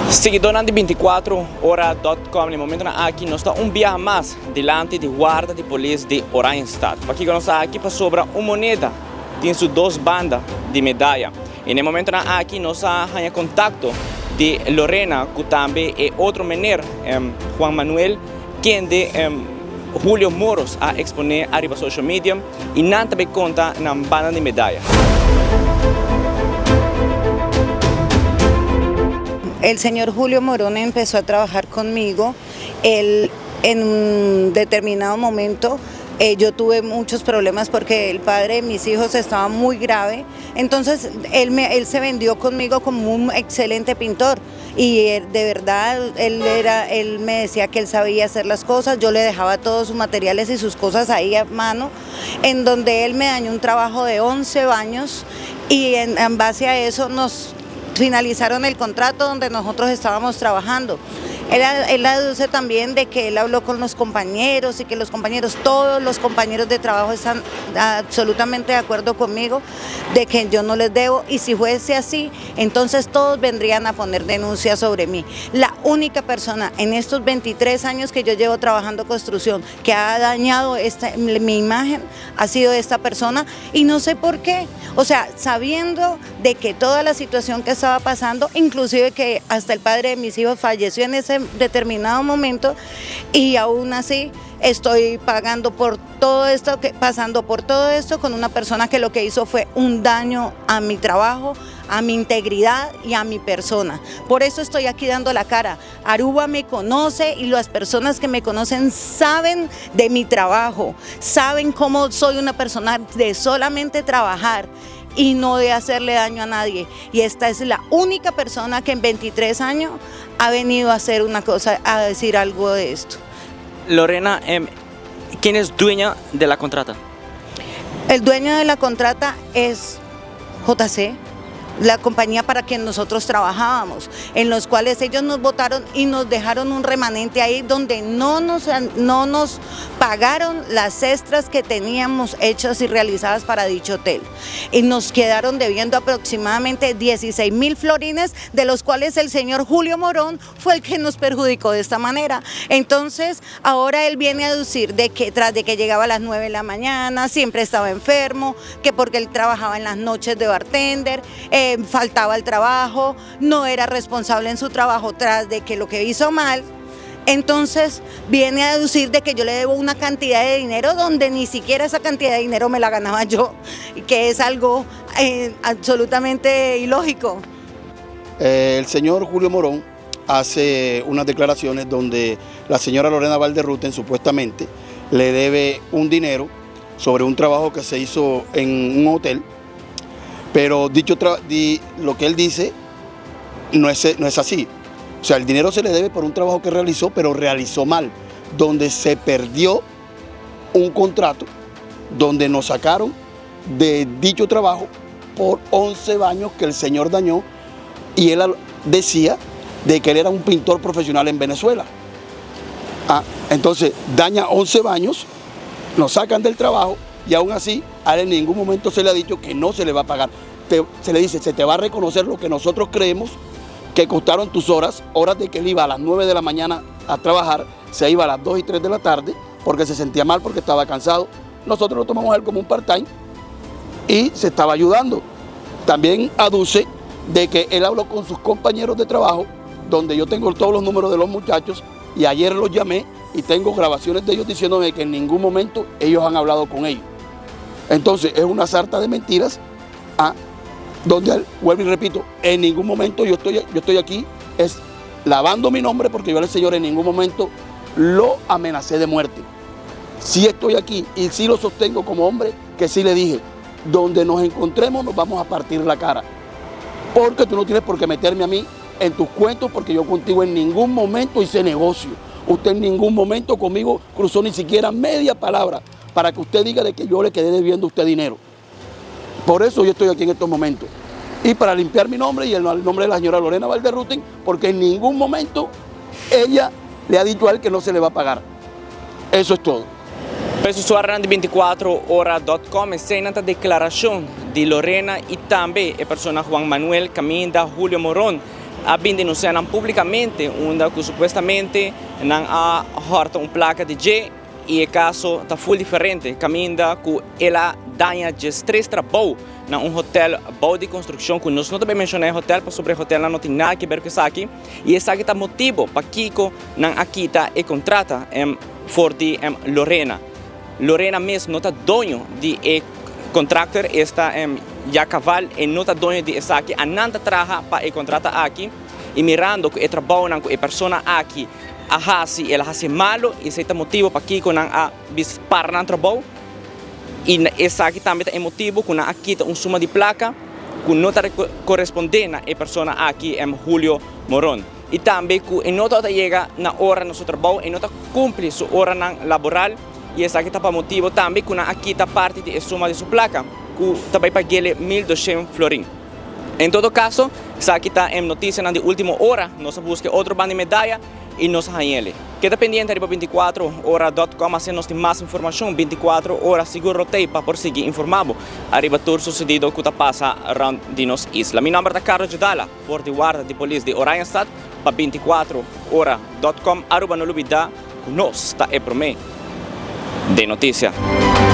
Siguidónan di 24 ora dot com, na e momentonan aki nos ta un biaha mas dilanti di warda di polis di Oranjestad. Pakiko nos ta aki? Pasobra un moneda tin su dos banda di medaya. I na e momentonan aki nos a haña kontakto di Lorena ku tambe e otro mener Juan Manuel kende Julio Moros a eksponé ariba social media i nan ta bay konta nan banda di medaya. El señor Julio Morón empezó a trabajar conmigo, él en un determinado momento yo tuve muchos problemas porque el padre de mis hijos estaba muy grave, entonces él me, él se vendió conmigo como un excelente pintor y de verdad él era, él me decía que él sabía hacer las cosas, yo le dejaba todos sus materiales y sus cosas ahí a mano, en donde él me dañó un trabajo de 11 baños y en, en base a eso nos finalizaron el contrato donde nosotros estábamos trabajando. Él, él aduce también de que él habló con los compañeros y que los compañeros, todos los compañeros de trabajo están absolutamente de acuerdo conmigo de que yo no les debo y si fuese así, entonces todos vendrían a poner denuncia sobre mí. La única persona en estos 23 años que yo llevo trabajando construcción que ha dañado esta, mi imagen ha sido esta persona y no sé por qué. O sea, sabiendo de que toda la situación que estaba pasando, inclusive que hasta el padre de mis hijos falleció en ese determinado momento y aún así estoy pagando por todo esto, que, pasando por todo esto con una persona que lo que hizo fue un daño a mi trabajo, a mi integridad y a mi persona. Por eso estoy aquí dando la cara. Aruba me conoce y las personas que me conocen saben de mi trabajo, saben cómo soy una persona de solamente trabajar y no de hacerle daño a nadie. Y esta es la única persona que en 23 años ha venido a hacer una cosa, a decir algo de esto. Lorena, ¿quién es dueña de la contrata? El dueño de la contrata es JC, la compañía para quien nosotros trabajábamos, en los cuales ellos nos botaron y nos dejaron un remanente ahí donde no nos pagaron las extras que teníamos hechas y realizadas para dicho hotel. Y nos quedaron debiendo aproximadamente 16 mil florines, de los cuales el señor Julio Morón fue el que nos perjudicó de esta manera. Entonces, ahora él viene a deducir de que tras de que llegaba a las 9 de la mañana, siempre estaba enfermo, que porque él trabajaba en las noches de bartender, faltaba al trabajo, no era responsable en su trabajo tras de que lo que hizo mal. Entonces viene a deducir de que yo le debo una cantidad de dinero donde ni siquiera esa cantidad de dinero me la ganaba yo, que es algo absolutamente ilógico. El señor Julio Morón hace unas declaraciones donde la señora Lorena Valderruten supuestamente le debe un dinero sobre un trabajo que se hizo en un hotel, pero lo que él dice no es así. El dinero se le debe por un trabajo que realizó, pero realizó mal, donde se perdió un contrato, donde nos sacaron de dicho trabajo por 11 baños que el señor dañó, y él decía de que él era un pintor profesional en Venezuela. Entonces daña 11 baños, nos sacan del trabajo y aún así a él en ningún momento se le ha dicho que no se le va a pagar. Se le dice, se te va a reconocer lo que nosotros creemos que costaron tus horas, horas de que él iba a las 9 de la mañana a trabajar, se iba a las 2 y 3 de la tarde porque se sentía mal, porque estaba cansado. Nosotros lo tomamos a él como un part-time y se estaba ayudando. También aduce de que él habló con sus compañeros de trabajo, donde yo tengo todos los números de los muchachos, y ayer los llamé y tengo grabaciones de ellos diciéndome que en ningún momento ellos han hablado con ellos. Entonces es una sarta de mentiras, donde, vuelvo y repito, en ningún momento yo estoy aquí es lavando mi nombre, porque yo al señor en ningún momento lo amenacé de muerte. Sí estoy aquí y sí lo sostengo como hombre, que sí le dije, donde nos encontremos nos vamos a partir la cara, porque tú no tienes por qué meterme a mí en tus cuentos, porque yo contigo en ningún momento hice negocio. Usted en ningún momento conmigo cruzó ni siquiera media palabra para que usted diga de que yo le quedé debiendo a usted dinero. Por eso yo estoy aquí en estos momentos. Y para limpiar mi nombre y el nombre de la señora Lorena Valderruten, porque en ningún momento ella le ha dicho a él que no se le va a pagar. Eso es todo. Pues usuario de 24 hora dot com, escena de declaración de Lorena y también la persona Juan Manuel Caminda Julio Morón. a bin denuncia nan publicamente unda cu supuestamente nan a horta un placa di dje y e caso ta full diferente caminda cu el a daña 13 trabou na un hotel bou di construccion cu nos no ta bay menciona e hotel pasobra e hotelnan no tin nada que ver cu esaki y esaki ta motibo pakico nan a kita e contrata for di Lorena. Lorena mes no ta doño di e contractor, esta ya cabal e no ta doño di esaki, a nan ta traha pa e contrata aki y mirando cu e trabounan cu e persona aki a haci, el a haci malo y esey ta motibo pakico nan a bis para nan trabou y esaki tambe ta e motibo cu nan a kita un suma di placa cu no ta corresponde na e persona aki, Julio Moron. Y tambe cu e no ta yega na ora na su trabou, e no ta cumpli su oranan laboral y esaki ta pa motibo tambe cu nan a kita parti di e suma di su placa cu ta bay paguele 1200 florin. En todo caso, esaki ta e noticianan di ultimo ora, nos a busca otro banda di medaya y nos a hañele. Keda pendiente riba 24ora.com asina nos tin mas informacion. 24 ora sigur lo t'ey pa por sigui informa bo ariba tur sucedido cu ta pasa rond di nos isla. Mi nomber ta Carlos Judala, for di warda di polis di Oranjestad pa 24ora.com. Aruba, no lubida cu nos ta e prome den noticia.